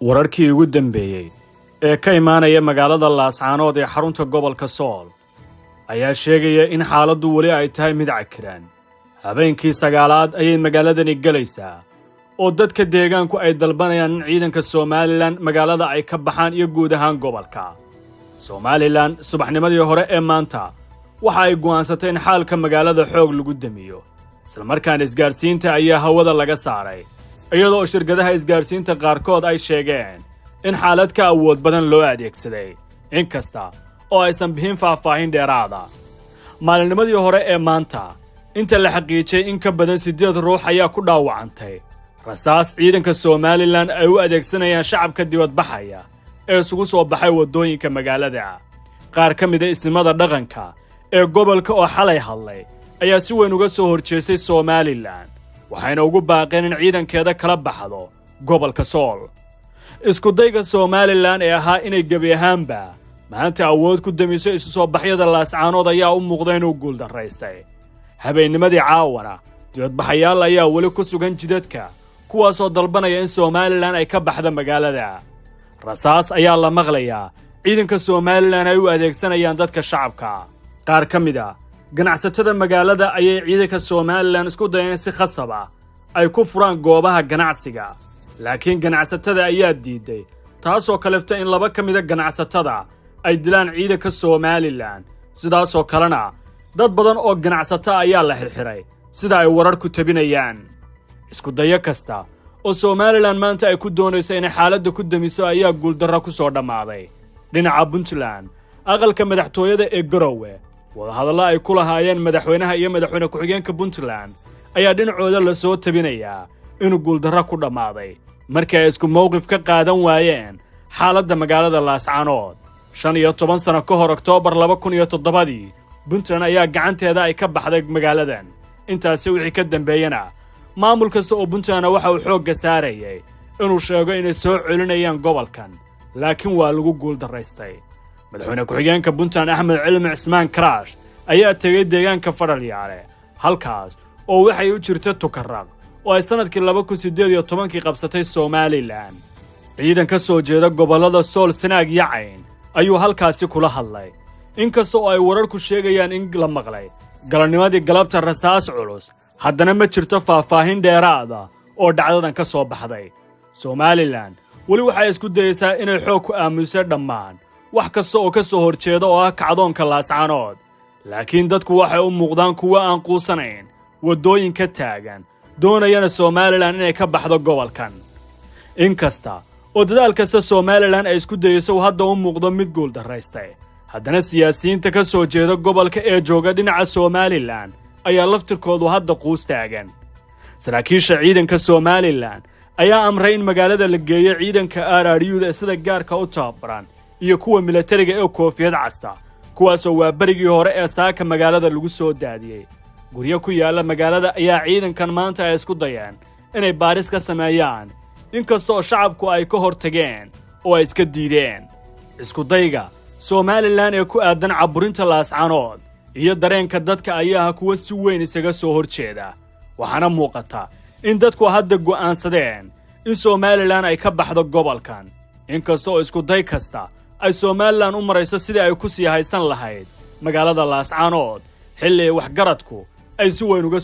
Wararkii ugu dambeeyey ee ka imaanaya magaalada Laascaanood ee xarunta gobolka Sool ayaa sheegaya in xaaladdu weli ay tahay mid cakiran. Habeenkii 9aad ayay magaaladani gelaysaa oo dadka deegaanku ay dalbanayaan in ciidanka Somaliland magaalada ay ka baxaan iyo guud ahaan gobolka. Somaliland subaxnimadii hore ee maanta waxa ay go'aansatay in xaalka magaalada xoog lagu damiyo, islamarkaana isgaarsiinta ayaa hawada laga saaray, iyadoo shirkadaha isgaarsiinta qaarkood ay sheegeen in xaalad ka awood badan loo adeegsaday, inkasta oo aysan bixin faahfaahin dheeraada. Maalinnimadii hore ee maanta, inta la xaqiijiyey, in ka badan 8 ruux ayaa ku dhaawacantay rasaas ciidanka Somaliland ay u adeegsanayaan shacabka dibadbaxaya ee isugu soo baxay waddooyinka magaalada. Qaar ka mida isimada dhaqanka ee gobolka oo xalay hadlay ayaa si weyn uga soo horjeestay Somaliland, waxayna ugu baaqeen in ciidankeeda kala baxdo gobolka Sool. Iskudayga Somaliland ee ahaa inay gebi ahaanba maanta awood ku damiso isu soo baxyada Laascaanood ayaa u muuqda inuu guuldarraystay. Habeennimadii caawana dibadbaxayaal ayaa weli ku sugan jidadka, kuwaasoo dalbanaya in Somaliland ay ka baxda magaalada. Rasaas ayaa la maqlayaa ciidanka Somaliland ay u adeegsanayaan dadka shacabka. Qaar ka mid a ganacsatada magaalada ayay ciidanka Somaliland isku dayeen si khasab ah ay ku furaan goobaha ganacsiga, laakiin ganacsatada ayaa diiday, taasoo kaliftay in laba ka mida ganacsatada ay dilaan ciidanka Somaliland. Sidaasoo kalena dad badan oo ganacsato ayaa la xirxiray, sida ay wararku tabinayaan. Isku dayo kasta oo Somaliland maanta ay ku doonayso inay xaaladda ku damiso ayaa guuldarro ku soo dhammaaday. Dhinaca Puntland, aqalka madaxtooyada ee Garowe wadahadallo ay ku lahaayeen madaxweynaha iyo madaxweyne ku-xigeenka Puntland ayaa dhinacooda la soo tabinayaa inuu guuldarro ku dhammaaday markii ay isku mowqif ka qaadan waayeen xaaladda magaalada Laascaanood. 15 sano ka hor, Oktoobar 2007dii, Puntland ayaa gacanteeda ay ka baxday magaaladan. Intaasi wixii ka dambeeyena maamul kasta oo Puntlandna waxa uu xoogga saarayay inuu sheego inay soo celinayaan gobolkan, laakiin waa lagu guuldarraystay. Madaxweyne ku-xigeenka Puntland Axmed Cilmi Cismaan Karaash ayaa tegey deegaanka Fadhalyaale, halkaas oo waxay u jirta Tukaraq oo ay sannadkii 2018kii qabsatay Somaliland. Ciidan ka soo jeeda gobollada Sool, Sanaag iyo Cayn ayuu halkaasi kula hadlay. Inkasta oo ay wararku sheegayaan in la maqlay galabnimadii galabta rasaas culus, haddana ma jirto faahfaahin dheeraada oo dhacdadan ka soo baxday. Somaliland weli waxay isku dayeysaa inay xoog ku aamuso dhammaan wax kasta oo ka soo horjeeda oo ah kacdoonka Laascaanood, laakiin dadku waxay u muuqdaan kuwo aan quusanayn, waddooyinka taagan, doonayana Somaliland inay ka baxdo gobolkan. Inkasta oo dadaal kasta Somaliland ay isku dayeyso uu hadda u muuqdo mid guuldarraystay, haddana siyaasiyiinta ka soo jeeda gobolka ee jooga dhinaca Somaliland ayaa laftirkoodu hadda quus taagan. Saraakiisha ciidanka Somaliland ayaa amray in magaalada la geeyo ciidanka RRU-da ee sida gaarka u tababaran iyo kuwa milatariga ee koofiyad casta, kuwaasoo waa berigii hore ee saaka magaalada lagu soo daadiyey. Guryo ku yaalla magaalada ayaa ciidankan maanta ay isku dayeen inay baaris ka sameeyaan, inkasta oo shacabku ay ka hor tageen oo ay iska diideen. Iskudayga Somaliland ee ku aadan caburinta Laascaanood iyo dareenka dadka ayaa ah kuwo si weyn isaga soo hor jeeda, waxaana muuqata in dadku hadda go'aansadeen in Somaliland ay ka baxdo gobolkan, inkasta oo iskuday kasta ay Somaliland u marayso sidii ay ku sii haysan lahayd magaalada Laascaanood, xilli waxgaradku ay si weyn uga